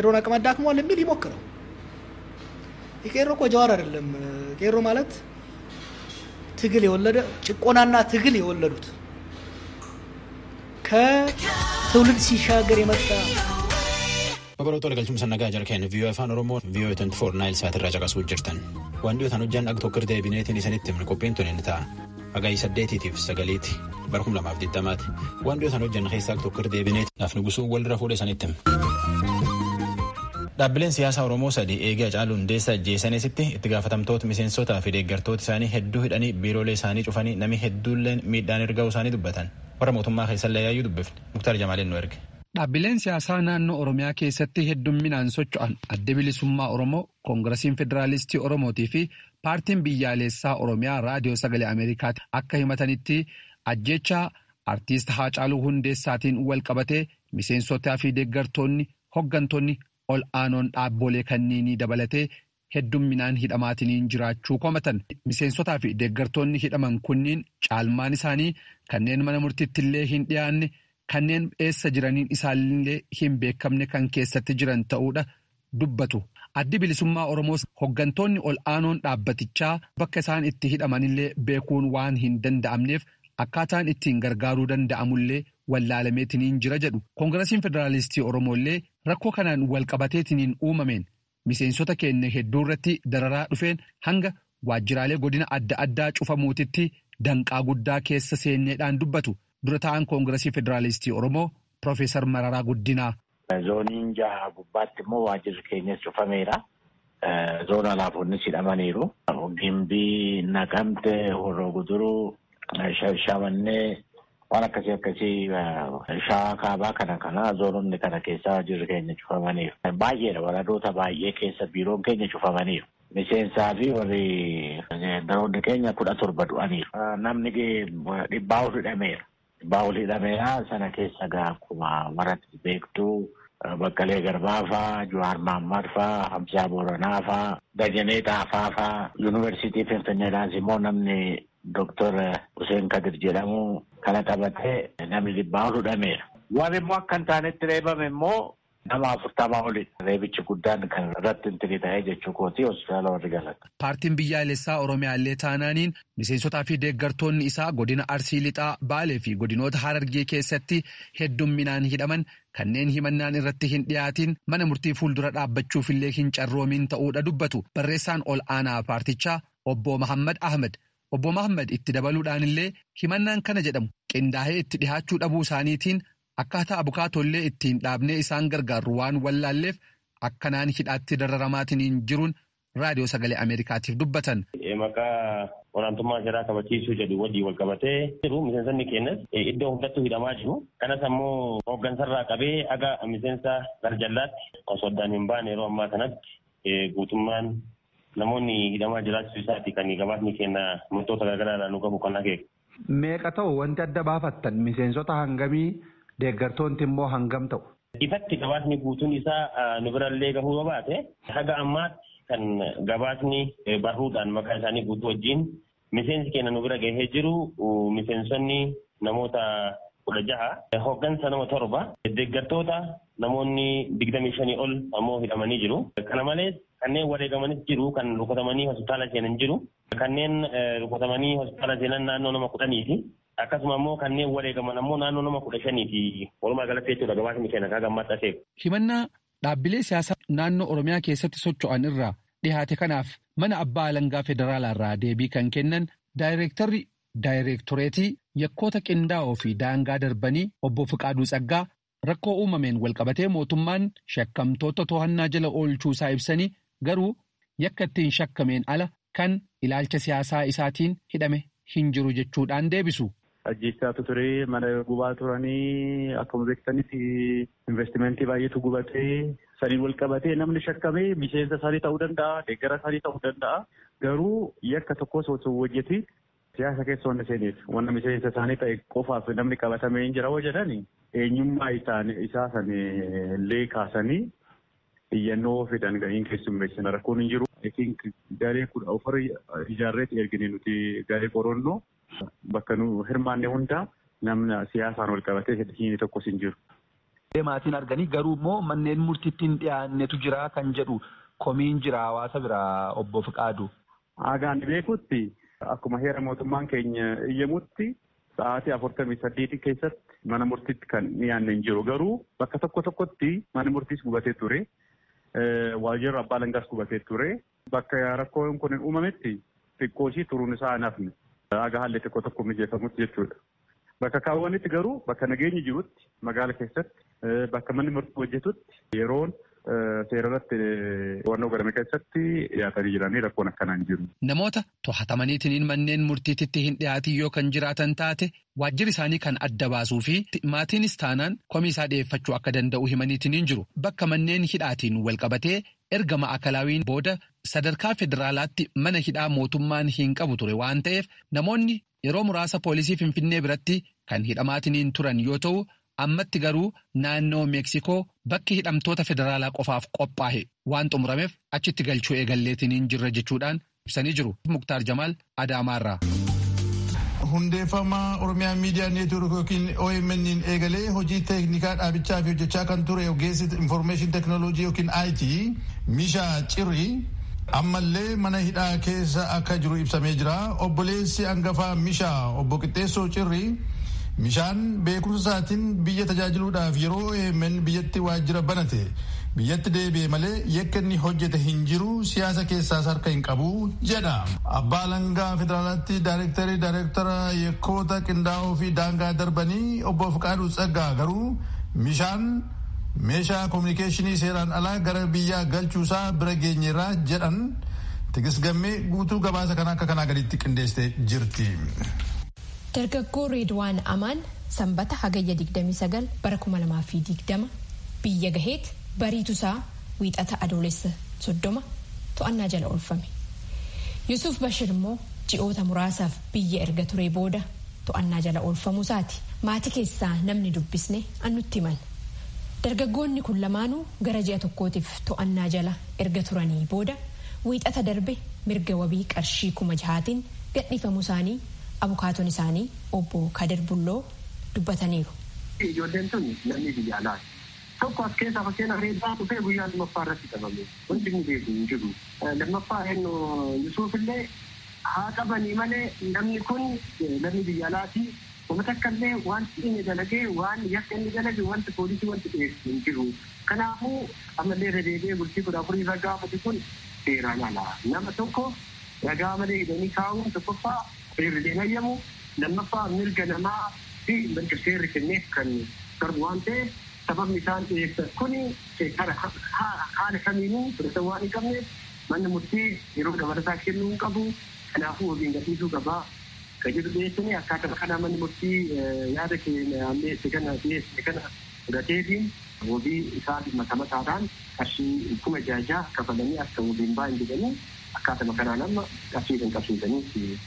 የቄሮን አቅም አዳክሟል የሚል ይሞክረው። የቄሮ እኮ ጀዋር አይደለም። ቄሮ ማለት ትግል የወለደ፣ ጭቆናና ትግል የወለዱት፣ ከትውልድ ሲሻገር የመጣ። Babaroota galchumsa nagaa jarkeen VOA Afaan Oromoo VOA 24 Nilesat irraa caqasuu jirtan. Waan dhiyootaan hojjan dhag tokko deebineetiin isinitti himne qophiin tun inni ta'a. Hagayyi 8tiif 9ti bara 2020ti. Waan dhiyootaan hojjan keessaa tokko deebineeti. Naaf nugusuu walirra fuudhee isinitti hima. Dhaabbileen siyaasaa Oromoo sadi eegee Hacaaluu Hundeessaa ajjeesanisitti itti gaafatamtoota, miseensotaa fi deeggartoota isaanii hedduu hidhanii, biiroolee isaanii cufanii, namni hedduulleen miidhaan erga'uu isaanii dubbatan. Warra mootummaa keessallee yaayyuu dubbifne. Muktaar Jamaaleen nu erge. Dhaabbileen siyaasaa naannoo Oromiyaa keessatti heddumminaan socho'an Adda Bilisummaa Oromoo, Koongirasiin Federaalistii Oromootii fi Paartiin Biyyaalessaa Oromiyaa Raadiyoo Sagalee Ameerikaatti akka himatanitti, ajjeechaa artiist Haacaaluu Hundeessaatiin wal qabatee miseensotaa fi deeggartoonni, hoggantoonni ol aanoon dhaabbolee kanneenii dabalatee heddumminaan hidhamaatiniin jiraachuu komatan. Miseensotaa fi deeggartoonni hidhaman kunniin caalmaan isaanii kanneen mana murtiittillee hin dhiyaanne, kanneen eessa jiraniin isaallee hin beekamne kan keessatti jiran ta'uudha dubbatu. Addi Bilisummaa Oromoos hoggantoonni ol aanoon dhaabbatichaa bakka isaan itti hidhamanillee beekuun waan hin danda'amneef akkaataan ittiin gargaaruu danda'amullee wallaalameetiniin jira jedhu. Koongirasiin Federaalistii Oromoollee rakkoo kanaan walqabateetiniin uumameen miseensota keenya hedduu irratti dararaa dhufeen hanga waajjiraalee godina adda addaa cufamuutitti danqaa guddaa keessa seenneedhaan dubbatu dura ta'an Koongirasii Federaalistii Oromoo Profeesar Mararaa Guddinaa. Zooniin jaha gubbaatti immoo waajjirri keenyas cufameera. Zoona alaafonnis hidhamaniiru. Gimbii, Naqamte, Horroo Guduruu, Shaashamannee, waan akkasii akkasii, Shawaa Kaabaa kana kana zoononni kana keessa waajjirri keenya cufamaniiru. Baay'eedha, waradoota baay'ee keessa biiroon keenya cufamaniiru. Miseensaa fi warri daroonni keenya 17 du'aniiru. Namni 100 ol hidhameera. 100 ol hidhameera. Sana keessa gaa akkuma maratti beektuu Baqqalee Garbaa faa, Jawaar Mahaammad faa, Hamzaa Booranaa faa, Dajanee Xaafaa faa, Yuunivarsiitii Finfinneedhaas immoo namni Dooktor Hussein Kadir jedhamu kana qabatee namni 100 ol hidhameera. Warri immoo akka hin taanetti reebame immoo nama 40 olidha. Reebichi guddaan kan irratti hin ta'ee jechuu kooti, hospitaala warri galan. Paartiin Biyyaalessaa Oromiyaallee taanaaniin miseensotaa fi deeggartoonni isaa godina Arsii Lixaa, Baalee fi godinoota Harargee keessatti heddumminaan hidhaman kanneen himannaan irratti hin dhiyaatin, mana murtii fuuldura dhaabbachuufillee hin carroomin ta'uudha dubbatu barreessaan ol aanaa paartichaa obbo Mahammad Ahmed. Obbo Mahammad itti dabaluudhaan illee himannaan kana jedhamu qindaa'ee itti dhihaachuu dhabuu isaaniitiin akkaataa abukaatollee ittiin dhaabnee isaan gargaarru waan wallaalleef akkanaan hidhaatti dararamaatiniin jiruun Raadiyoo Sagalee Ameerikaatiif dubbatan. Maqaa olaantummaa seeraa kabachiisuu jedhu wajjin wal qabatee jiru miseensonni keenyas iddoo hundattuu hidhamaa jiru. Kanas ammoo hooggansarraa qabee haga miseensa garjallaatti osoo addaan hin baane yeroo ammaa kanatti guutummaan namoonni hidhamaa jiraachuu isaati kan gabaasni keenya wantoota garaagaraa nu gahu kan akeeku. Meeqa ta'u wanti adda baafattan? Miseensota hangamii, deeggartoonni immoo hangam ta'u? Ifatti gabaasni guutuun isaa nu birallee gahuu yoo baate, haga ammaatti kan gabaasni barruudhaan maqaa isaanii guutuu wajjin miseensi keenya nu bira gahee jiru miseensonni namoota 16, hooggansa nama torba, deeggartoota namoonni 25 ol ammoo hidhamanii jiru. Kana malees kanneen wareegamanis jiru, kan rukutamanii hospitaala seenan jiru. Kanneen rukutamanii hospitaala seenan naannoo nama 10ti. Akkasuma immoo kanneen wareegaman ammoo naannoo nama 15ti. Walumaa galatti jechuudha gabaasni keenya kan gammaatti akeeku. Himannaa dhaabbilee siyaasaa naannoo Oromiyaa keessatti socho'an irraa dhihaate kanaaf mana abbaa alangaa federaalaa irraa deebii kan kennan daayireektarri daayireektoreetii yakkoota qindaa'oo fi daangaa darbanii obbo Fiqaaduu Tsaggaa rakkoo uumameen walqabatee mootummaan shakkamtoota to'annaa jala oolchuu isaa ibsanii, garuu yakka ittiin shakkameen ala kan ilaalcha siyaasaa isaatiin hidhame hin jiru jechuudhaan deebisu. Ajjeessaatu ture, mana gubaa turanii, akkuma beektanitti investimentii baay'eetu gubatee, saniin wal qabatee namni shakkamee miseensa isaanii ta'uu danda'a, deeggara isaanii ta'uu danda'a. Garuu yakka tokkos osoo hojjeti siyaasa keessa wanna seeneef, wanna miseensa isaanii ta'e qofaaf namni qabatamee hin jira hoo jedhani, eenyummaa isaa san illee kaasanii iyyannoo fidan hin keessummeessina, rakkoon hin jiru. Garee 14 ijaarreetti ergine nuti garee qorannoo, bakka nu hirmaanne hundaa namna siyaasaan wal qabatee hin tokkos hin jiru. Maatiin arganii garuu immoo manneen murtiitti hin dhiyaannetu jira kan jedhu komiin jira hawaasa biraa obbo Fiqaadu. Agaan beekutti akkuma heera mootummaan keenya iyyamutti sa'aatii 48 keessatti mana murtiitti kan dhiyaanne hin jiru. Garuu bakka tokko tokkotti mana murtiis gubatee ture. Waajjirri abbaa alangaas gubatee ture. Bakka rakkoon kun hin uumametti xiqqoo ishii turuun isaa hin hafne. Haga haalli xiqqoo tokko mijeeffamutti jechuudha. Bakka kaawwanitti garuu bakka nageenyi jirutti magaala keessatti bakka manni murtii hojjetutti yeroon seera irratti to'annoo godhame keessatti dhiyaatanii jiranii rakkoon akkanaa hin jiru. Namoota to'atamaniitiin manneen murtiititti hin dhiyaatin yoo kan jiraatan taate waajjirri isaanii kan adda baasuu fi maatiinis taanaan komii isaa dhiyeeffachuu akka danda'u himaniitiin hin jiru. Bakka manneen hidhaatiin walqabatee erga ma'akalaawiin booda sadarkaa federaalaatti mana hidhaa mootummaan hin qabu ture waan ta'eef namoonni yeroo muraasa poolisii Finfinnee biratti kan hidhamaatiin turan yoo ta'u. Ammatti garuu naannoo Meeksikoo bakki hidhamtoota federaalaa qofaaf qophaa'e waan xumurameef achitti galchuu eegalleetiin hin jirre jechuudhaan ibsanii jiru. Muktaar Jamaal Adaamaarraa. Hundeeffama Oromiyaa Miidiyaa Neetwoork yookiin OMN eegalee hojii teeknikaa dhaabichaa fi hojjechaa kan ture ogeessi Infoormeeshin Teeknooloojii yookiin IT Mishaa Cirrii ammallee mana hidhaa keessa akka jiru ibsamee jira. Obboleessi hangafaa Mishaa obbo Qixxeessoo Cirrii. Mishaan beekumsa isaatiin biyya tajaajiluudhaaf yeroo OMN biyyatti waajjira banate biyyatti deebi'e malee yakka inni hojjete hin jiru siyaasa keessaas harka hin qabu jedha. Abbaa Alangaa Federaalaatti Daayirektarii Daayirektara yakkoota qindaa'oo fi daangaa darbanii obbo Fiqaaduu Tsaggaa garuu Mishaan meeshaa koominikeeshinii seeraan alaa gara biyyaa galchuusaa bira geenyeerraa jedhan Tigist Gammee guutuu gabaasa kana akka kanaa gaditti qindeessitee jirti. Dargaggoo Reedwaan Amaan sanbata hagayya 29 bara 2020 biyya gaheet bariitusaa wiixata adoolessa 30 to'annaa jala oolfame. Yuusuf Bashir immoo ji'oota muraasaaf biyya erga ture booda to'annaa jala oolfamuusaati. Maatii keessaa namni dubbisne annutti himan. Dargaggoonni kun lamaanuu gara ji'a tokkootiif to'annaa jala erga turanii booda wiixata darbe mirga wabii qarshii 6,000tiin gadhiifamuu isaanii. Abukaatoon isaanii obbo Kadir Bulloo dubbataniiru. Ijoolleen tun namni biyya alaati. Tokko as keessaa fakkeenyaaf Reedwaan dhufee guyyaa lammaffaa irratti qabame. Wanti inni beeku hin jiru. Lammaffaa Yusuuf illee haa qabanii malee namni kun namni biyya alaati. Uummata akka illee wanti inni dalagee waan yakka inni dalage wanti poolisii wanti dhiyeessu hin jiru. Kanaafuu ammallee irra deebi'ee bultii 14 irra gaafate kun seeraan ala. Nama tokko ragaa malee hidhanii kaa'uun tokkoffaa seerri hin hayyamu, lammaffaa mirga namaa fi mirga seerri kenneef kan darbu waan ta'eef sababni isaan dhiyeessan kuni haala kamiinuu fudhatama waan hin qabneef manni murtii yeroo dabalataa kennuu hin qabu. Kanaafuu wabiin gadhiisuu qabaa. Kan jedhu dhiyeessanii akkaataa kanaa manni murtii yaada keenya dhiyeesse kana fudhateetiin wabii isaa mata mataadhaan qarshii 6,000 kafalanii akka wabiin ba'an jedhanii akkaatuma kanaan amma qarshii kan qabsiisanii.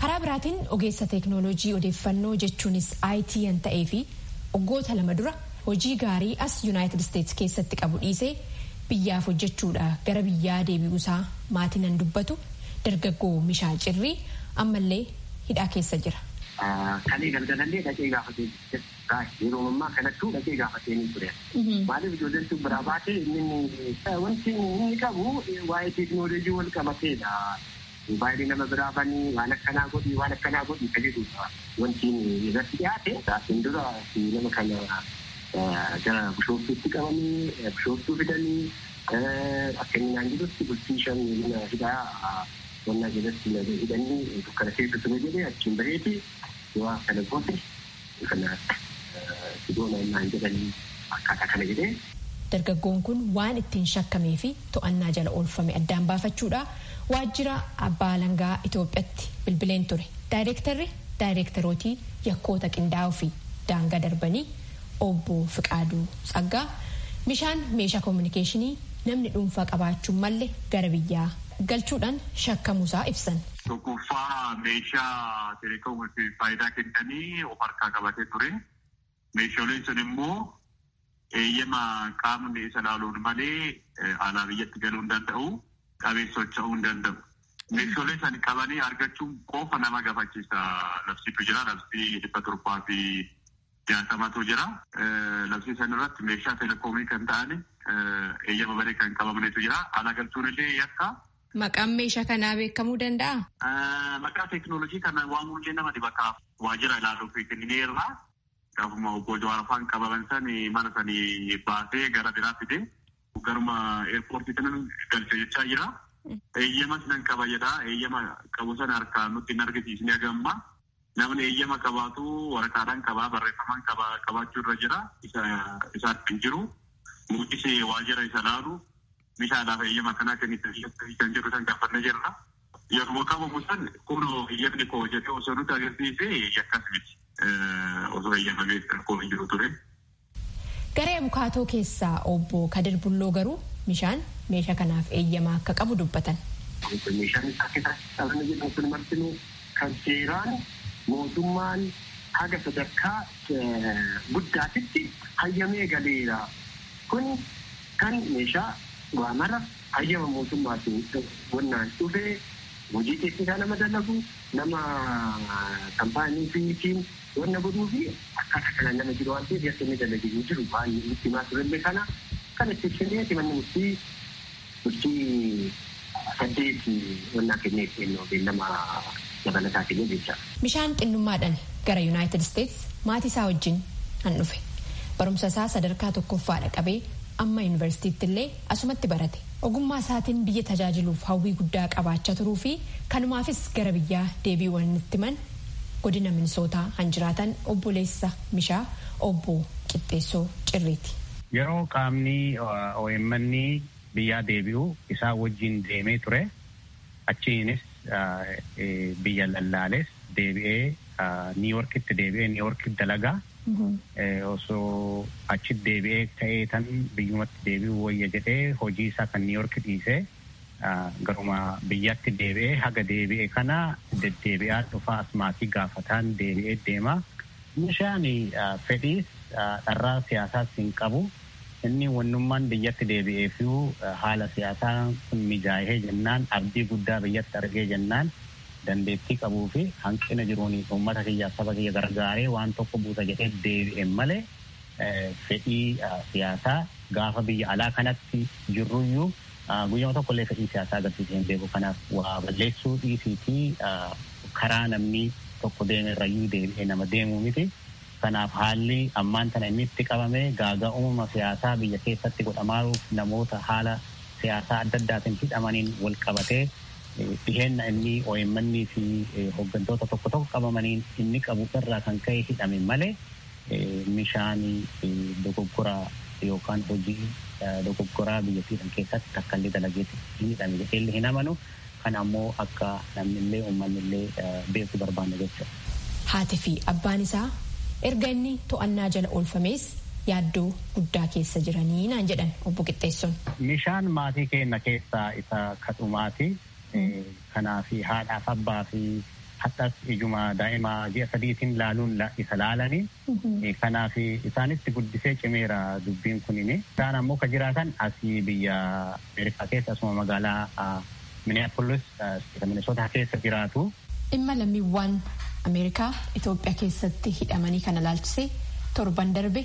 Karaa biraatiin ogeessa teeknooloojii odeeffannoo jechuunis IT yan ta'ee fi waggoota 2 dura hojii gaarii as Yuunaayitid Isteetsi keessatti qabu dhiisee biyyaaf hojjechuudha gara biyyaa deebi'uusaa maatiin an dubbatu dargaggoo Mishaa Cirrii ammallee hidhaa keessa jira. Kalee galgalallee dhaqee gaafatee yeroo ammaa kanattuu dhaqee gaafatee ni ture. Maaliif ijoolleen sun biraa baatee inni wanti inni qabu waa'ee teeknooloojii wal qabateedha. Mobaayilii nama biraa banii waan akkanaa godhi waan akkanaa godhi kan jedhudha. Wanti irratti dhiyaate asiin dura nama kana gara bishooftuutti qabanii bishooftuu fidanii akka inni naan jedhutti bultii 5 mana hidhaa wannaa jalatti hidhanii dukkana keessa ture jedhee achiin baheeti yoo akkana goote kana sidoona naan jedhanii akkaataa kana jedhee. Dargaggoon kun waan ittiin shakkamee fi to'annaa jala oolfame addaan baafachuudha waajjira abbaa alangaa Itoophiyaatti bilbileen ture. Daayirektarri daayirektarootii yakkoota qindaa'oo fi daangaa darbanii obbo Fiqaaduu Tsaggaa Mishaan meeshaa koominikeeshinii namni dhuunfaa qabaachuu malle gara biyyaa galchuudhaan shakkamuusaa ibsan. Tokkoffaa meeshaa teleekoomii faayidaa kennanii of harkaa qabatee ture. Meeshaaleen sun immoo eeyyama qaamni isa laaluun malee alaa biyyatti galuu hin danda'u, qabee socho'uu hin danda'u. Meeshaalee san qabanii argachuun qofa nama gaafachiisa. Labsiitu jira. Labsii 60tu jira. Labsii san irratti meeshaa telekoomii kan ta'an eeyyama malee kan qabamnetu jira. Alaa galchuun illee yakka. Maqaan meeshaa kanaa beekamuu danda'a? Maqaa teekinooloojii kana waamuun illee nama dhiba kaaf waajjira ilaaluuf kennineerra. Gaafuma obbo Jawaar afaan qabaman san mana sanii baasee gara biraa fide garuma eerpoortii kanan galche jechaa jira. Eeyyamas nan qaba jedha. Eeyyama qabu sana harkaan nutti hin argisiisne hagamma. Namni eeyyama qabaatu waraqaadhaan qabaa barreeffamaan qabaachuu irra jira. Isa hin jiru. Nutis waajjira isa laalu meeshaadhaaf eeyyama kanaa kennite kan jedhu san gaafannee jirra. Yeroo qabamu san kunoo eeyyamni koo jedhee osoo nutti agarsiise yakkas miti. Osoo eeyyamamee rakkoo hin jiru ture. Garee abukaatoo keessaa obbo Kadir Bulloo garuu Mishaan meeshaa kanaaf eeyyama akka qabu dubbatan. Meeshaan isaa keessatti qabame jedhamu kun martinuu kan seeraan mootummaan haga sadarkaa guddaatitti hayyamee galeera. Kun kan meeshaa waa mara hayyama mootummaatiin wannaan dhufee hojii teeknikaa nama dalagu nama kaampaanii fiitiin wanna godhuu fi akkaataa kanaan nama jiru waan ta'eef yakka inni dalagee hin jiru waan nutti himaa turellee kana kan itti ibsineeti manni murtii murtii 8 wannaa kennee kennuu beellama dabalataa kennee jecha. Bishaan xinnummaadhaan gara Yuunaayitid Isteets maatii isaa wajjin han dhufe. Barumsa isaa sadarkaa tokkoffaadha qabee amma yuunivarsiitiitti illee asumatti barate. Ogummaa isaatiin biyya tajaajiluuf hawwii guddaa qabaachaa turuu fi kanumaafis gara biyyaa deebiiwwan itti himan godina Minisootaa han jiraatan obboleessa Mishaa obbo Qixxeessoo Cirriiti. Yeroo qaamni OMN biyyaa deebi'u isaa wajjin deemee ture. Achiinis biyya lallaales deebi'ee Niiworkitti deebi'ee Niiworkitti dalagaa. Osoo achi deebi'ee ka'ee tan biyyumatti deebi'uu wayya jedhee hojii isaa kan Niiwork dhiisee garuma biyyatti deebi'ee haga deebi'e kana deddeebi'aa dhufaa as maatii gaafataan deebi'ee deema. Mishaan fedhiis dharraa siyaasaas hin qabu. Inni wannummaan biyyatti deebi'eefuu haala siyaasaa kun mijaa'ee jennaan abdii guddaa biyyatti argee jennaan dandeettii qabuu fi hanqina jiruun uummata kiyyaaf saba kiyya gargaaree waan tokko buusa jedhee deebi'e malee fedhii siyaasaa gaafa biyya alaa kanatti jirruyyuu guyyama tokkollee fedhii siyaasaa agarsiisee hin beeku. Kanaaf waa balleessuu dhiisiitii karaa namni tokko deeme irrayyuu deebi'ee nama deemuu miti. Kanaaf haalli ammaan tana inni itti qabame gaagaa uumama siyaasaa biyya keessatti godhamaaruuf namoota haala siyaasaa adda addaatiin hidhamaniin wal qabatee dhiheenna inni OMN fi hooggantoota tokko tokko qabamaniin inni qabu irraa kan ka'e hidhame malee Mishaan dogoggoraa yookaan hojii dogoggoraa biyyattii kan keessatti takkallee dalageetti hin hidhame jedheellee hin amanu. Kan ammoo akka namnillee uummanillee beeku barbaanne jechuudha. Haati fi abbaan isaa erga inni to'annaa jala oolfamees yaaddoo guddaa keessa jiranii naan jedhan obbo Qixxeessoon. Mishaan maatii keenya keessaa isa kadhumaati. Kanaaf haadhaaf abbaa fi hadhas ijuma daa'ima ji'a 3tiin laaluun isa laalanii. Kanaaf isaanitti guddisee cimeera dubbiin kunini. Isaan ammoo ka jiraatan asii biyya Ameerikaa keessa asuma magaalaa Minneapolis Minnesota keessa jiraatu. Dhimma lammiiwwan Ameerikaa Itoophiyaa keessatti hidhamanii kana laalchisee torban darbe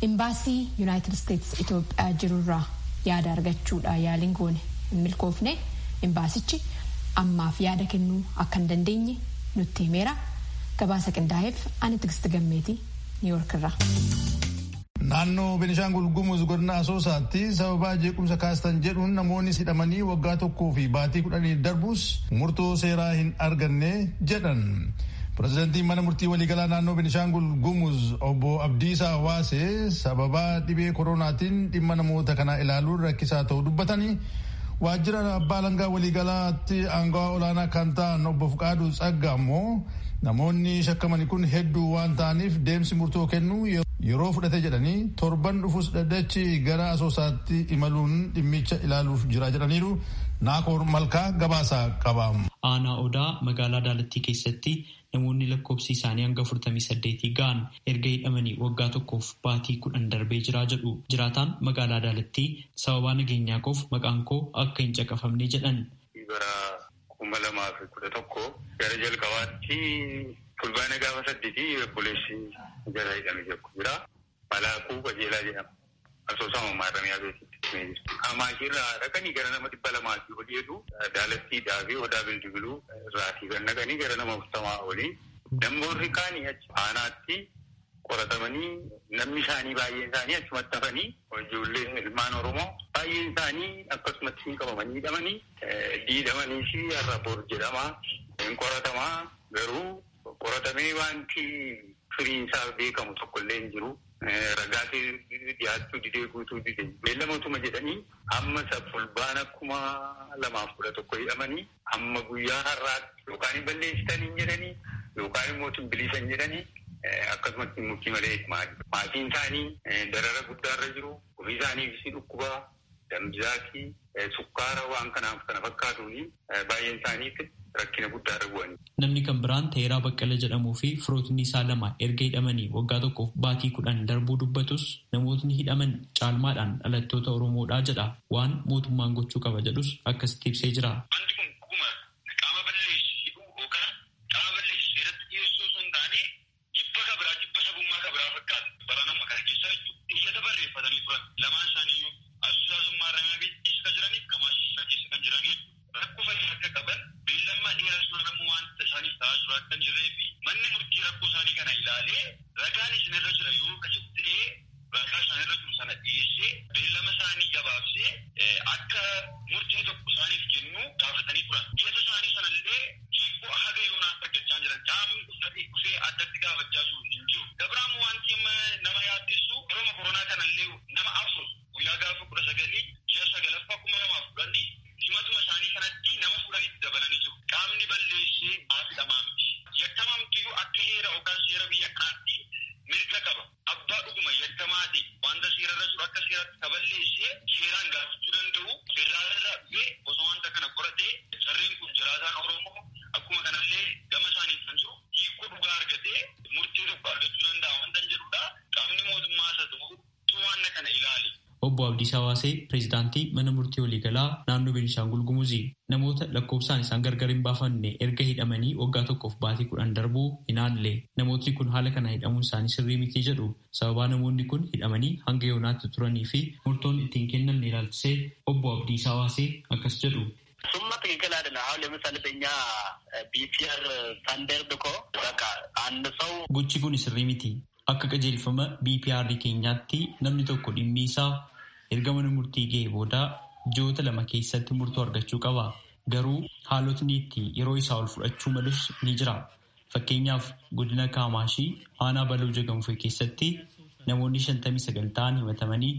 imbaasii Yuunaayitid Isteets Itoophiyaa jirurraa yaada argachuudha yaaliin goone hin milkoofne imbaasichi ammaaf yaada kennuu akka hin dandeenye nutti himeera. Gabaasa qindaa'eef ani Tigisti Gammeetii Niiwoork irraa. Naannoo Benishaangul Gumuz godina Asoosaatti sababaa jeequmsa kaastan jedhuun namoonni hidhamanii waggaa 1 fi baatii 10 darbus murtoo seeraa hin arganne jedhan. Pireezidaantiin mana murtii waliigalaa naannoo Benishaangul Gumuz obbo Abdiisaa Waasee sababaa dhibee koronaatiin dhimma namoota kanaa ilaaluun rakkisaa ta'uu dubbatanii waajjira abbaa alangaa waliigalaatti aangawaa olaanaa kan ta'an obbo Fuqaaduu Tsagga ammoo namoonni shakkamani kun hedduu waan ta'aniif deemsi murtoo kennuu yeroo fudhate jedhanii torban dhufus dhaddachi gara Asoosaatti imaluun dhimmicha ilaaluuf jira jedhaniiru. Naakoor Malkaa gabaasaa qaba. Aanaa Odaa magaalaa Daalattii keessatti namoonni lakkoofsi isaanii hanga 48 ga'an erga hidhamanii waggaa 1 baatii 10 darbee jiraa jedhu jiraataan magaalaa Daalattii sababaa nageenyaa koof maqaan koo akka hin caqafamne jedhan. Bara 2011 gara jalqabaatti Fulbaana gaafa 8 obboleessi jala hidhame tokko jira. Malaakuu Qajeelaa jedhama. Asoosama Maaramiyaa beeksitti himee jira. Kamaashiirraa dhaqanii gara nama 200 olii jedhu Daalattiidhaa fi Odaa Bildibiluu irraatii kan dhaqanii gara nama 40 olii. Namoonni kaanii achi aanaatti qoratamanii namni isaanii baay'een isaanii achumatti hafanii ijoolleen ilmaan Oromoo baay'een isaanii akkasumatti qabamanii hidhamanii diidhamanii fi har'a bor jedhama. Hin qoratamaa garuu qoratamee wanti firiin isaa beekamu tokko illee hin jiru. Ragaatti dhiyaachuu didee guutuu didee beellamootuma jedhanii amma isa fulbaana 2011 hidhamanii amma guyyaa har'aatti yookaan hin balleessitanii jedhanii yookaan immoo bilisan jedhanii akkasumatti murtii malee maatiin isaanii darara guddaarra jiru. Ofii isaaniifis dhukkubaa dambizaakii sukkaara waan kanaaf kana fakkaatuuni baay'een isaaniitti rakkina guddaarra bu'anii. Namni kan biraan Teeraa Baqqala jedhamuu fi firootni isaa lama erga hidhamanii waggaa 1 baatii 10 darbuu dubbatus namootni hidhaman caalmaadhaan dhalattoota Oromoodhaa jedha. Waan mootummaan gochuu qaba jedhus akkasitti ibsee jira. Wanti kun dhuguma qaama balleessi hidhuu yookaan qaama balleessi seeratti dhiyeessuu osoo hin taane jibba kabiraa jibba sabummaa kabiraa fakkaata. Baraan amma kana keessa jechuudha. Iyyata barreeffatanii turan lamaan isaaniiyyuu Asoosummaa Ramabeettis kan jiraniif Kamaashii keessa kan jiraniif rakkoo fayyaa akka qaban beellammaa dheeraa sun wanta isaaniif ta'aa jiru akka hin jirree fi manni murtii rakkoo isaanii kana ilaalee ragaan isin irra jira yoo kajettee ragaa isaan irra jiru sana dhiyeessee beellama isaanii gabaabsee akka murtiin tokko isaaniif kennu gaafatanii turan. Iyyata isaanii sanallee hiikoo haga yoonaa argachaa jiran qaamni uffatee dhufee addatti gaafachaa jiru hin jiru. Gabraamu wanti nama yaaddessu yeroo koronaa kanallee nama 4 guyyaa gaafa 19 ji'a 9 2010 himatuma isaanii kanatti nama 10tti dabalanii jiru. Qaamni balleessee hidhamaa miti. Yakkamamtiyyuu akka heera yookaan seera biyya kanaatti mirga qaba. Abbaa dhuguma yakkamaa ta'e wanta seerarra jiru akka seeratti kaballeessee seeraan gaafachuu danda'u federaalarraa dhufee osoo wanta kana qoratee sarreen kun jiraataan Oromoo akkuma kanallee gama isaaniif kan jiru hiikoo dhugaa argatee murtii tokko argachuu danda'a wanta hin jedhudha. Qaamni mootummaa isa ta'u waan kana ilaali. Obbo Abdiisaa Waasee pireezidaantii mana murtii waliigalaa naannoo Beenishaangul Gumuzii namoota lakkoofsaan isaan gargar hin baafanne erga hidhamanii waggaa 1 baatii 10 darbuu hin haalle. Namootni kun haala kana hidhamuun isaanii sirrii miti jedhu. Sababaa namoonni kun hidhamanii hanga yoonaatti turanii fi murtoon ittiin kennamne ilaalchisee Obbo Abdiisaa Waasee akkas jedhu. እሱማ ትክክል አይደለም። አሁን ለምሳሌ በእኛ ቢፒአር ስታንዳርድ እኮ በቃ አንድ ሰው Gochi kun sirrii miti. Akka qajeelfama BPR keenyaatti namni tokko dhimmi isaa erga mana murtii ga'ee booda ji'oota 2 keessatti murtoo argachuu qaba. Garuu haalotni itti yeroo isaa ol fudhachuu malus ni jira. Fakkeenyaaf godina Kaamaashii aanaa Baloo Jagamfee keessatti namoonni 59 ta'an himatamanii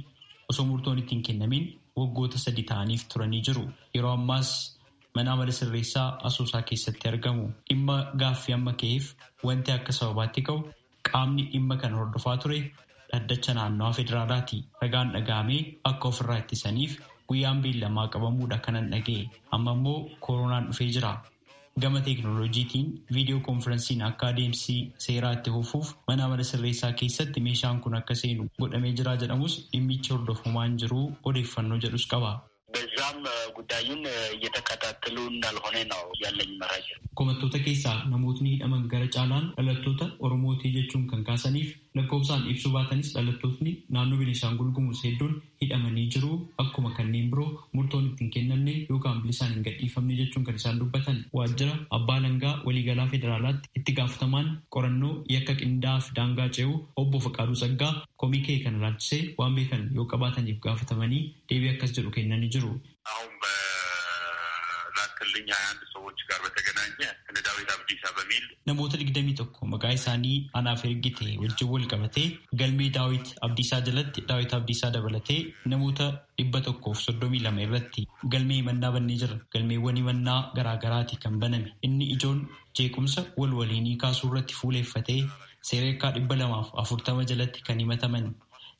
osoo murtoon ittiin kennamin waggoota 3 ta'aniif turanii jiru. Yeroo ammaas mana amala sirreessaa Asoosaa keessatti argamu. Dhimma gaaffii amma ka'eef wanti akka sababaatti ka'u qaamni dhimma kana hordofaa ture dhaddacha naannawaa federaalaati. Ragaan dhaga'amee akka ofirraa ittisaniif guyyaan beellamaa qabamuudha kanan dhaga'e. Amma immoo koronaan dhufee jira. Gama teeknooloojiitiin viidiyoo koonfiransiin akka adeemsi seeraa itti fufuuf mana amala sirreessaa keessatti meeshaan kun akka seenu godhamee jira jedhamus dhimmichi hordofamaa hin jiru odeeffannoo jedhus qaba. በዛም ጉዳዩን እየተከታተሉ እንዳልሆነ ነው ያለኝ መረጃ። Komattoota keessaa namootni hidhaman gara caalaan dhalattoota Oromootii jechuun kan kaasaniif lakkoofsaan ibsuu baatanis dhalattootni naannoo Beenishaangul Gumuz hedduun hidhamanii jiru. Akkuma kanneen biroo murtoon ittiin kennamne yookaan bilisaan hin gadhiifamne jechuun kan isaan dubbatan. Waajjira Abbaa Alangaa Waliigalaa Federaalaatti itti gaafatamaan qorannoo yakka qindaa'aa fi daangaa ce'uu Obbo Faqaaduu Tsaggaa komii ka'e kana ilaalchisee waan beekan yoo qabaataniif gaafatamanii deebii akkas jedhu kennanii jiru. አሁን በላክልኝ 21 ሰዎች ጋር በተገናኘ እነ ዳዊት አብዲሳ በሚል Namoota 21 maqaa isaanii anaaf ergite wajjin wal qabatee galmee Daawit Abdiisaa jalatti Daawit Abdiisaa dabalatee namoota 132 irratti galmee himannaa bannee jira. Galmeewwan himannaa garaagaraati kan baname. Inni ijoon jeequmsa wal waliinii kaasuu irratti fuuleeffatee seera yakkaa 240 jalatti kan himataman.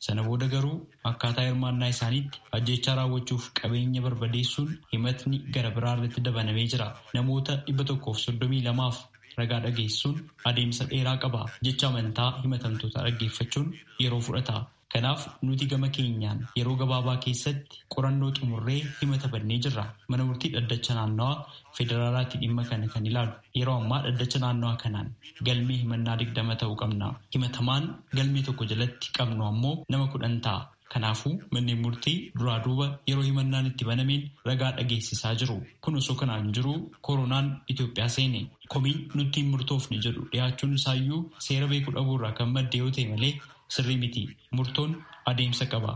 Sana booda garuu akkaataa hirmaannaa isaaniitti ajjechaa raawwachuuf qabeenya barbadeessuun himatni gara biraa irratti dabalamee jira. Namoota 132f ragaa dhageessuun adeemsa dheeraa qaba. Jecha amantaa himatamtoota dhaggeeffachuun yeroo fudhata. Kanaaf nuti gama keenyaan yeroo gabaabaa keessatti qorannoo xumurree himata bannee jirra. Mana murtii dhaddacha naannawaa federaalaatti dhimma kana kan ilaalu. Yeroo ammaa dhaddacha naannawaa kanaan galmee himannaa 20 ta'uu qabna. Himatamaan galmee tokko jalatti qabnu ammoo nama 10 ta'a. Kanaafuu manneen murtii duraa duuba yeroo himannaan itti banameen ragaa dhageessisaa jiru. Kun osoo kanaan jiru koronaan Itoophiyaa seene. Komiin nutti hin murtoofne jedhu dhiyaachuun isaayyuu seera beekuu dhabuurraa kan madde yoo ta'e malee sirrii miti. Murtoon adeemsa qaba.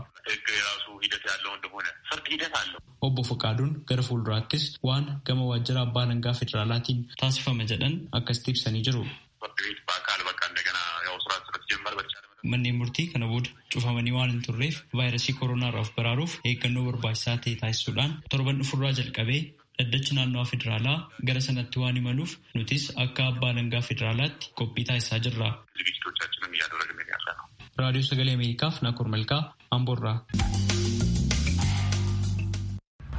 Obbo Faqaaduun gara fuulduraattis waan gama waajjira abbaa alangaa federaalaatiin taasifama jedhan akkasitti ibsanii jiru. Manneen murtii kana booda cufamanii waan hin turreef vaayirasii koronaa irraa of baraaruuf eeggannoo barbaachisaa ta'e taasisuudhaan torban dhufurraa jalqabee dhaddachi naannawaa federaalaa gara sanatti waan imaluuf nutis akka abbaa alangaa federaalaatti qophii taasisaa jirra. Raadiyoo Sagalee Ameerikaaf Naakoor Malkaa Amboorraa.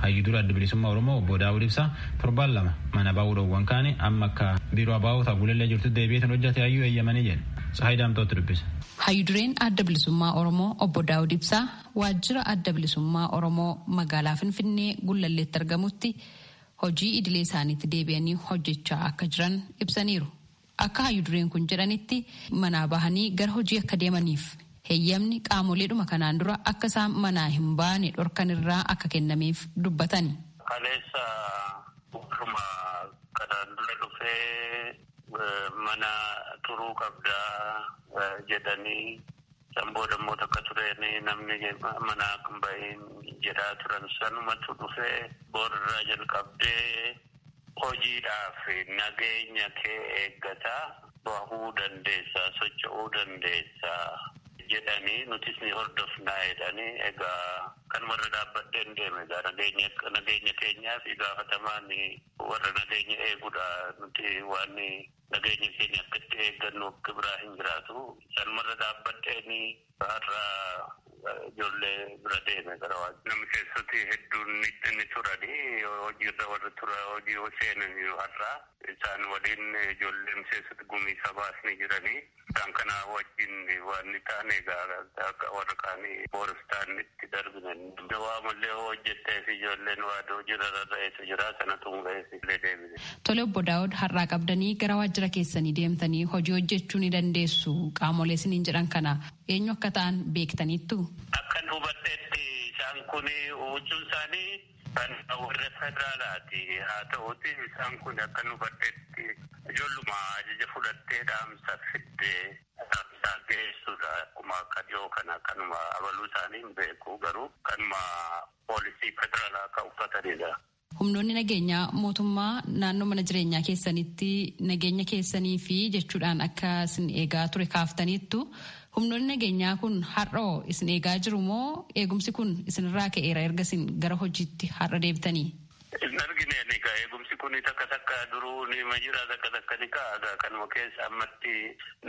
Hayyuu dura adda bilisummaa Oromoo obbo Daawud Ibsaa torbaan 2 mana baa'uu dhoowwan kaane amma akka biiroo abaa'otaa Gulellee jirtu deebi'eetan hojjate hayyuu eeyyamanii jedhe. Tsahaay Daamtootti dubbise. Hayyuu dureen adda bilisummaa Oromoo obbo Daawud Ibsaa waajjira adda bilisummaa Oromoo magaalaa Finfinnee Gullalleetti argamutti hojii idilee isaaniitti deebi'anii hojjechaa akka jiran ibsaniiru. Akka hayyuu dureen kun jedhanitti manaa bahanii gara hojii akka deemaniif heeyyamni qaamoleedhuma kanaan dura akka isaan manaa hin baane dhorkan irraa akka kennameef dubbatani. Kaleessa warruma kanaan dura dhufee mana turuu qabdaa jedhanii san booda immoo takka tureen namni manaa hin bahin jedhaa turan sanumatu dhufee boorraa jalqabdee hojiidhaaf nageenya kee eeggataa bahuu dandeessaa socho'uu dandeessaa. Jedhanii nutis ni hordofnaa jedhanii egaa kan warra dhaabbadheen deeme egaa nageenya keenyaa fi gaafatamaan warra nageenya eegudha nuti waan nageenya keenya akka itti eeggannu akka biraa hin jiraatu. Isaan warra dhaabbadheen har'a ijoollee bira deeme gara waajjira. Namni keessatti hedduun ni turanii hojiirra warra tura hojii seenan har'a isaan waliin ijoollee miseensota gumii sabaas ni jiranii. Isaan kana wajjin waan ni taane egaa warra kaanii booristaan itti darbine. Waa mallee hojjettee fi ijoolleen waa hojiirra rarra'eetu jira sana xumureef illee deebine. Tole obbo Daawud har'aa qabdanii gara waajjira keessanii deemtanii hojii hojjechuu ni dandeessu qaamolee isiniin jedhan kana eenyu akka ta'an beektaniittu? Akkan hubadheetti isaan kun huccuun isaanii kan warra federaalaati. Haa ta'uuti isaan kun akkan hubadheetti ijoolluma ajaja fudhattee dhaamsa fiddee dhaamsa geessuudha. Akkuma akka dhiyoo kana kanuma abaluu isaanii hin beeku garuu kanuma poolisii federaalaa akka uffatanidha. Humnoonni nageenyaa mootummaa naannoo mana jireenyaa keessanitti nageenya keessanii fi jechuudhaan akka isin eegaa ture kaaftaniittu humnoonni nageenyaa kun har'oo isin eegaa jiru moo eegumsi kun isinirraa ka'eera erga isin gara hojiitti har'a deebitanii? Hin argine egaa eegumsi kun takka takka duruu ni jira takka takka ni ka'a kanuma keessa ammatti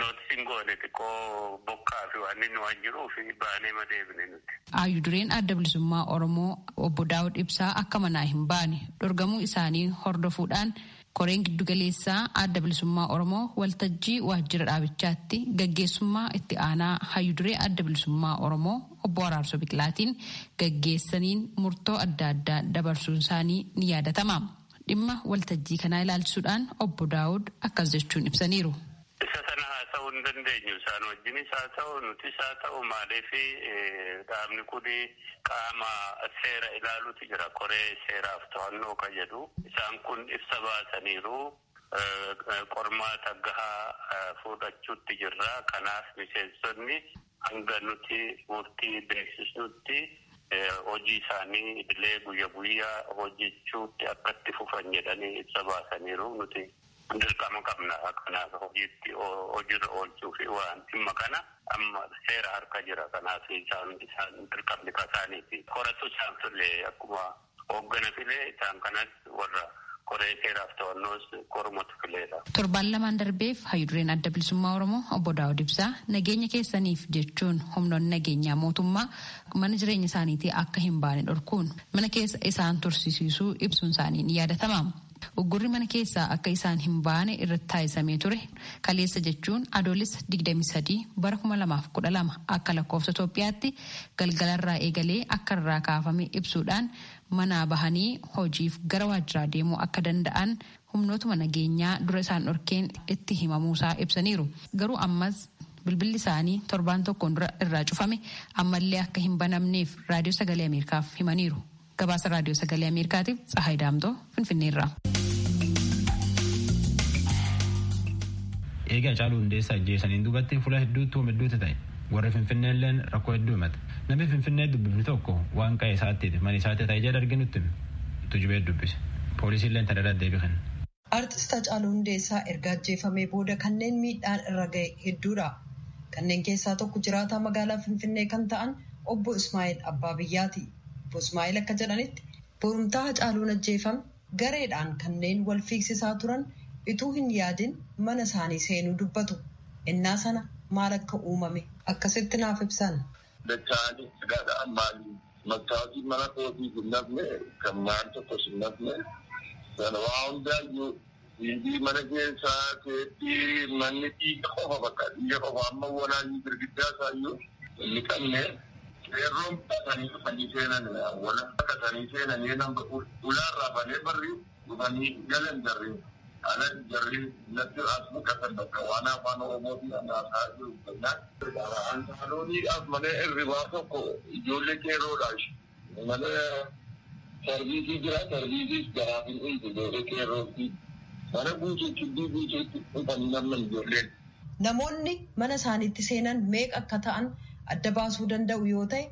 nootisiin goone xiqqoo bokkaa fi waan inni waan jiruuf baanee ma deebine nuti. Hayyuu dureen adda bilisummaa Oromoo obbo Daawud Ibsaa akka manaa hin baane dhorgamuu isaanii hordofuudhaan koreen giddugaleessaa adda bilisummaa Oromoo waltajjii waajjira dhaabichaatti gaggeessummaa itti aanaa hayyuu duree adda bilisummaa Oromoo obbo Araarsoo Biqilaatiin gaggeessaniin murtoo adda addaa dabarsuun isaanii ni yaadatama. Dhimma waltajjii kanaa ilaalchisuudhaan obbo Daawud akkas jechuun ibsaniiru. Isa sana haasa'uu hin dandeenyu. Isaan wajjinis haa ta'u nutis haa ta'u maaliif dhaabni kun qaama seera ilaalutu jira. Koree seeraaf to'annoo kan jedhu. Isaan kun ibsa baasaniiru. Qormaata gahaa fudhachuutti jirra. Kanaaf miseensonni hanga nuti murtii beeksisnutti hojii isaanii idilee guyya guyyaa hojjechuutti akka itti fufan jedhanii ibsa baasaniiru nuti. Dirqama qabna kanaaf hojiitti hojiirra oolchuu fi waan dhimma kana amma seera harka jira kanaaf isaan dirqamni kasaaniiti. Koratu isaan filee akkuma hooggana filee isaan kanas warra koree seeraaf to'annoos kormatu fileedha. Torbaan lamaan darbeef hayyuu dureen adda bilisummaa Oromoo obbo Daawud Ibsaa nageenya keessaniif jechuun humnoonni nageenyaa mootummaa mana jireenya isaaniitii akka hin baane dhorkuun mana keessa isaan tursiisuu ibsuun isaanii ni yaadatama. Uggurri mana keessaa akka isaan hin baane irratti taasisamee ture kaleessa jechuun adoolessa 23 bara 2012 akka lakkoofsa Itoophiyaatti galgalarraa eegalee akka irraa kaafame ibsuudhaan manaa bahanii hojiif gara waajjiraa deemuu akka danda'an humnootuma nageenyaa dura isaan dhorkeen itti himamuusaa ibsaniiru. Garuu ammas bilbilli isaanii torbaan tokkoon dura irraa cufame ammallee akka hin banamneef raadiyoo sagalee Ameerikaaf himaniiru. Gabaasa raadiyoo sagalee Ameerikaatiif Tsahaay Daamtoo Finfinneerraa. Eegaa Haacaaluu Hundeessaa ajjeesaniin duubatti fuula hedduutti hedduutti ta'e. Warri Finfinnee illeen rakkoo hedduu himate. Namni Finfinnee dubbifni tokko waan qa'ee isaatti mana isaatti ta'e jedha arginutti tujubee dubbise. Poolisiin illee tajaajila deebii kenna. Artist Haacaaluu Hundeessaa erga ajjeefamee booda kanneen miidhaan irra gahe hedduudha. Kanneen keessaa tokko jiraataa magaalaa Finfinnee kan ta'an obbo Ismaa'eel Abbaa Biyyaati. Obbo Ismaa'eel akka jedhanitti borumtaa Haacaaluun ajjeefame gareedhaan kanneen wal fiigsisaa turan ituu hin yaadin mana isaanii seenuu dubbatu. Innaa sana maal akka uumame akkasitti naaf ibsan. Dacha'anii sagaadhaan maali? Mattaatii mana kootii hin nafne kan maal tokkos hin nafne sana waa hundaayyuu dhiigii mana keessaa teetti manni dhiiga qofa bakka dhiiga qofa amma walaayyuu girgiddaa isaayyuu hin qabne qeerroon baqatanii dhufanii seenan wala baqatanii seenanii nama ulaarraa banee barri dhufanii galan jarri ala jarri natti as buqatan bakka waan afaan oromootiin anaasaa jiru jennaan. Antaalooniidhaaf malee hirribaa tokko ijoollee qeerroodhaaf malee sarviisii jira sarviisiis garaaf hin dhiisu ijoollee qeerrootti mana guutuu kibbii guutuutti dhufanii namni ijoolleen. Namoonni mana isaaniitti seenan meeqa akka ta'an adda baasuu danda'u yoo ta'e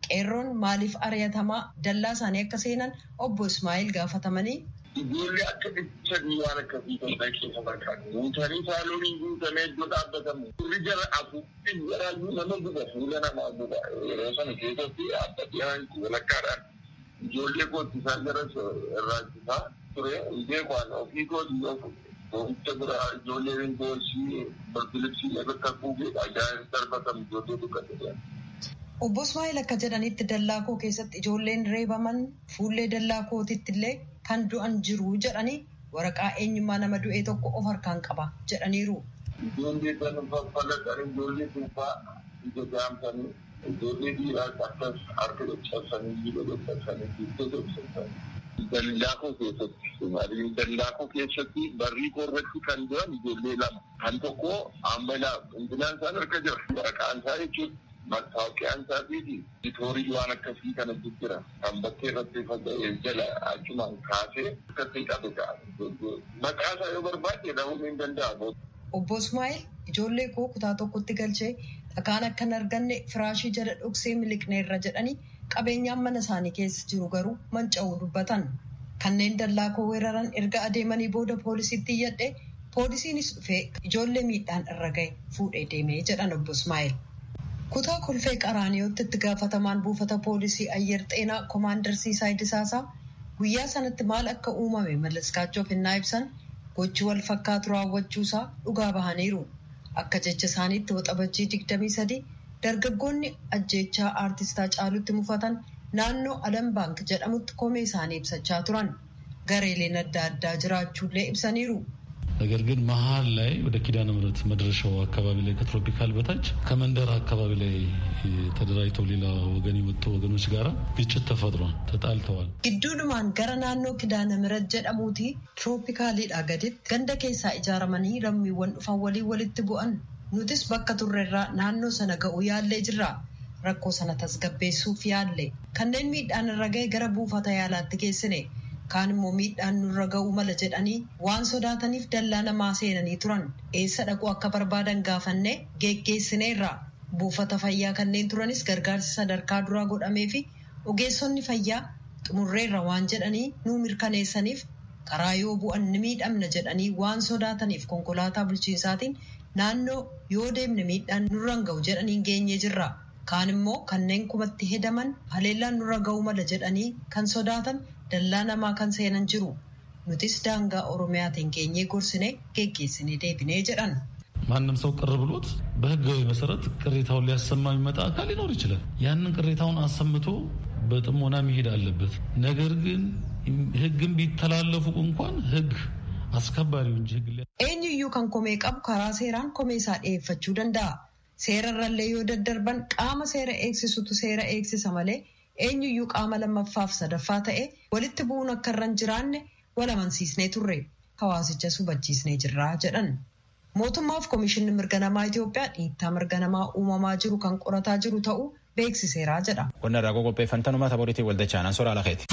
qeerroon maaliif ari'atamaa dallaa isaanii akka seenan obbo Ismaa'eel gaafatamanii. Ijoollee akka sadii waan akkasii kan ta'e keessa barbaadu. Guutanii saalooniin guutamee iddoo dhaabbatamu. Turri jara afuuffin jaraayyuu nama guba fuula namaa guba. Yeroo sana keessatti dhaabbatee walakkaadhaan ijoollee koottisaa jara irraachisaa ture. Beekwaan ofii kootii of boo'icha bira ijoollee ringoosii bilbilibsii bakka kuugee ajaa'ib darbatamu ijoollee dukkate. Obbo Ismaa'eel akka jedhanitti dallaa koo keessatti ijoolleen reebaman fuullee dallaa kootitti illee kan du'an jiru jedhanii waraqaa eenyummaa nama du'e tokko of harkaan qaba jedhaniiru. Ijoollee kan faffalaqan ijoollee duubaa ija jaamsanii ijoollee dhiiraa akkas harka caccabsanii jiidha caccabsanii jiidha caccabsanii. Dallaa koo keessatti dallaa koo keessatti barrii koo irratti kan du'an ijoollee lama kan tokko ambalaa intilaan isaan harka jira waraqaan isaa jechuudha. Mattaawqiyaan isaatii fi toorii waan akkasii kana jira. Kan bakkee irratti faca'ee jala achumaan kaasee akkasiin qabe ta'a. Maqaa isaa yoo barbaade dhahuun hin danda'amu. Obbo Ismaa'eel ijoollee koo kutaa tokkotti galchee dhakaan akka hin arganne firaashii jala dhoksee miliqneerra jedhanii qabeenyaan mana isaanii keessa jiru garuu manca'uu dubbatan. Kanneen dallaa koo weeraran erga adeemanii booda poolisiitti iyyadhe poolisiinis dhufee ijoollee miidhaan irra gahe fuudhee deemee jedhan obbo Ismaa'eel. Kutaa kolfee qaraaniyotti itti gaafatamaan buufata poolisii ayyer xeenaa koomaandar Siisaay Disaasaa guyyaa sanatti maal akka uumame mallaskaachuuf hinnaa ibsan gochi wal fakkaatu raawwachuusaa dhugaa bahaniiru. Akka jecha isaaniitti waxabajjii 23 dargaggoonni ajjeechaa aartistaa Haacaaluutti mufatan naannoo Alam Baank jedhamutti komee isaanii ibsachaa turan. Gareeleen adda addaa jiraachuullee ibsaniiru. ነገር ግን መሀል ላይ ወደ ኪዳነ ምሕረት መድረሻው አካባቢ ላይ ከትሮፒካል በታች ከመንደር አካባቢ ላይ ተደራጅተው ሌላ ወገን የመጡ ወገኖች ጋራ ግጭት ተፈጥሯል፣ ተጣልተዋል። Gidduudhumaan gara naannoo Kidaana Mirat jedhamuuti tirooppikaaliidha gaditti ganda keessaa ijaaramanii lammiiwwan dhufan waliin walitti bu'an. Nutis bakka turrerraa naannoo sana ga'uu yaallee jirra. Rakkoo sana tasgabbeessuuf yaalle. Kanneen miidhaan irra ga'e gara buufata yaalaatti geessine. Kaan immoo miidhaan nurra ga'uu mala jedhanii waan sodaataniif dallaa namaa seenanii turan. Eessa dhaquu akka barbaadan gaafannee geggeessineerra. Buufata fayyaa kanneen turanis gargaarsi sadarkaa duraa godhamee fi ogeessonni fayyaa xumurreerra waan jedhanii nuu mirkaneessaniif karaa yoo bu'an ni miidhamna jedhanii waan sodaataniif konkolaataa bulchiinsaatiin naannoo yoo deemne miidhaan nurra hin ga'u jedhanii geenyee jirra. Kaan immoo kanneen kumatti hedaman haleellaan nurra ga'uu mala jedhanii kan sodaatan dallaa namaa kan seenan jiru. Nutis daangaa Oromiyaatiin geenyee gorsine geggeessinee deebinee jedhan. ማንም ሰው ቅር ብሎት በህጋዊ መሰረት ቅሬታውን ሊያሰማ የሚመጣ አካል ሊኖር ይችላል። ያንን ቅሬታውን አሰምቶ በጥሞና መሄድ አለበት። ነገር ግን ህግን ቢተላለፉ እንኳን ህግ አስከባሪው እንጂ ህግ Eenyuyyuu kan komee qabu karaa seeraan komee isaa dhiyeeffachuu danda'a. Seerarrallee yoo daddarban qaama seera eegsisutu seera eegsisa malee eenyuyyuu qaama lammaffaaf sadaffaa ta'e walitti bu'uun akka irra hin jiraanne wal amansiisnee turre hawaasichas hubachiisnee jirra jedhan. Mootummaaf Komishinni Mirga Namaa Itoophiyaa dhiittaa mirga namaa uumamaa jiru kan qorataa jiru ta'uu beeksiseera jedha. Qonna irraa qopheeffantanumaa taphooriitiin waldachaa naan soraa lakeeti.